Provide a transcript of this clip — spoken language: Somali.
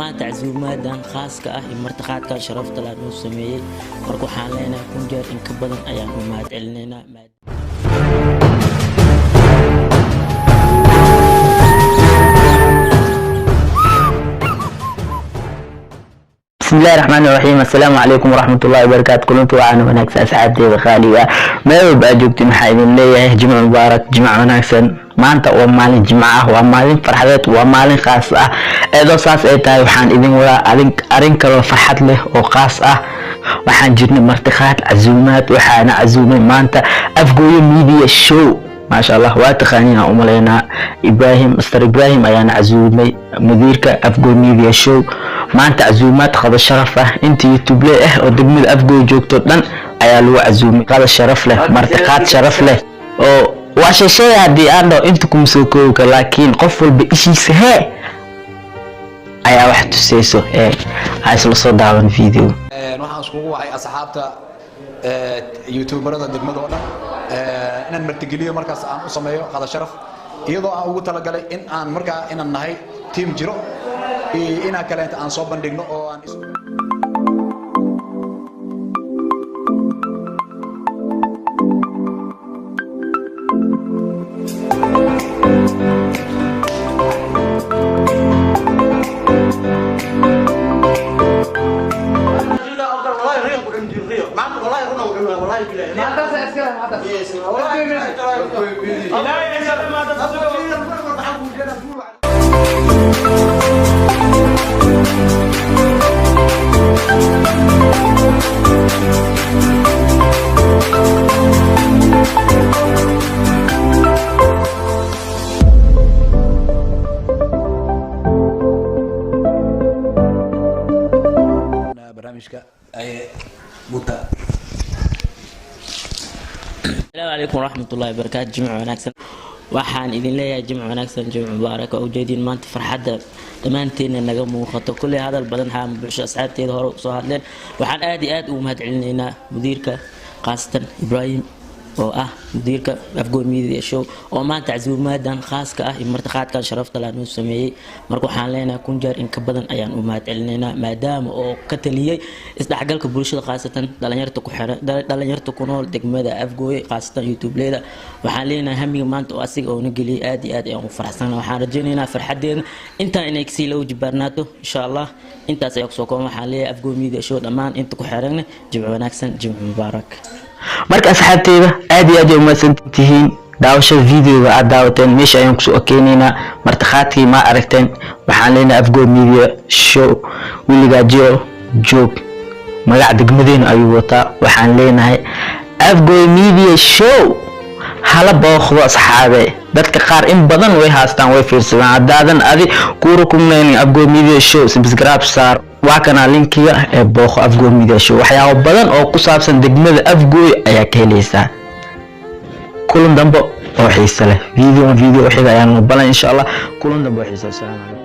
Maanta casuumaadan khaaska ah iyo martiqaadkan sharafta leh noo sameeyey. Marka waxaan leenahay 1000 jeer in ka badan ayaan u mahad celinaynaa. Bismillahi raxmaani raxiim. Assalaamu calaykum waraxmatullahi wabarakaatu. Kulanti waxaana wanaagsan, asxaabteeda qaaliga ah, meel walba aad joogtiin, waxaa idin leeyahay jimco mubaarak, jimco wanaagsan. Maanta waa maalin jimco ah, waa maalin farxadeed, waa maalin khaas ah. Eedoo saas ay tahay, waxaan idin wadaa arrin kaloo farxad leh oo khaas ah. Waxaan jirnay martiqaad, casuumaad. Waxaana casuumay maanta Afgooyo Media Show. Maasha Allah, waa taqaaniin aan umaleynaa. Ibrahim, Mr Ibrahim ayaana casuumay, mudiirka Afgoy Media Show. Maanta casuumaad qado sharaf ah, inta YouTube ah oo degmada Afgoy joogto dhan ayaa lagu casuumay. Qado sharaf leh, martiqaad sharaf leh oo waa sheesheeya. Haddii aan dhaho inta kuma soo koobi karo, laakiin qof walba ishiisa hee ayaa wax tuseyso ee ha isla soo daawan video. Waxaan iskugu wacay asxaabta youtuberada degmada oo dhan inaan martigeliyo, markaas aan u sameeyo qada sharaf, iyadoo aan ugu talagalay in aan markaa inaan nahay team jiro iyo inaan kaleenta aan soo bandhigno oo aan barnaamijka ay buta. Asalaamu calaykum waraxmatullahi wabarakaatu. Jimco wanaagsan. Waxaan idin leeyahay jimco wanaagsan, jimco mubaarak. Waa ujeediin maanta farxadda dhammaanteedna naga muuqato. Kulley hadal badan haa bulsho, asxaabteeda hore usoo hadleen. Waxaan aad iyo aad ugu mahad celinaynaa mudiirka, khaasatan Ibrahim oo ah mudiirka Afgoy Media Show, oo maanta casuumaadan khaaska ah iyo martiqaadkan sharafta leh noo sameeyey. Marka waxaan leenahay 1000 jeer in ka badan ayaan u mahad celinaynaa, maadaama oo ka taliyey isdhexgalka bulshada, khaasatan dhalinyarta ku xiran, dhalinyarta ku nool degmada Afgooye, khaasatan youtubeleyda. Waxaan leenahay hamiga maanta oo asiga oo na geliyey, aad iyo aad ayaan ugu faraxsanahay. Waxaan rajaynaynaa farxadeena intaan inay kasii la wajibaarnaato, insha Allah. Intaas ayaa kusoo kooban. Waxaan leeyahay Afgooy Media Show dhammaan inta ku xiran, jimco wanaagsan, jimco mubaarak. Marka asxaabteyda, aad iyo aad ay umahadsan tihiin daawashada videoga aad daawateen. Meesha ayaan kusoo ekeyneynaa martiqaadkii. Ma aragteen? Waxaan leenahay Afgoy Media Show, weligaa jeel joog. Magac degmadeena ayuu wataa. Waxaan leenahay Afgoy Media Show hala booqdo, asxaabe. Dadka qaar in badan way haastaan, way fiirsadaan. Haddaadan adi kuu rukumnaynin Afgoy Media Show, subscribe saar. Waa kanaa linkiga ee booqo Afgoy Media Show. Waxyaabo badan oo ku saabsan degmada Afgooy ayaa ka helaysaa. Kulan dambe oo xiise leh, video video xiga ayaan balan, insha Allah. Kulan dambe oo xiise. Assalaamu calaykum.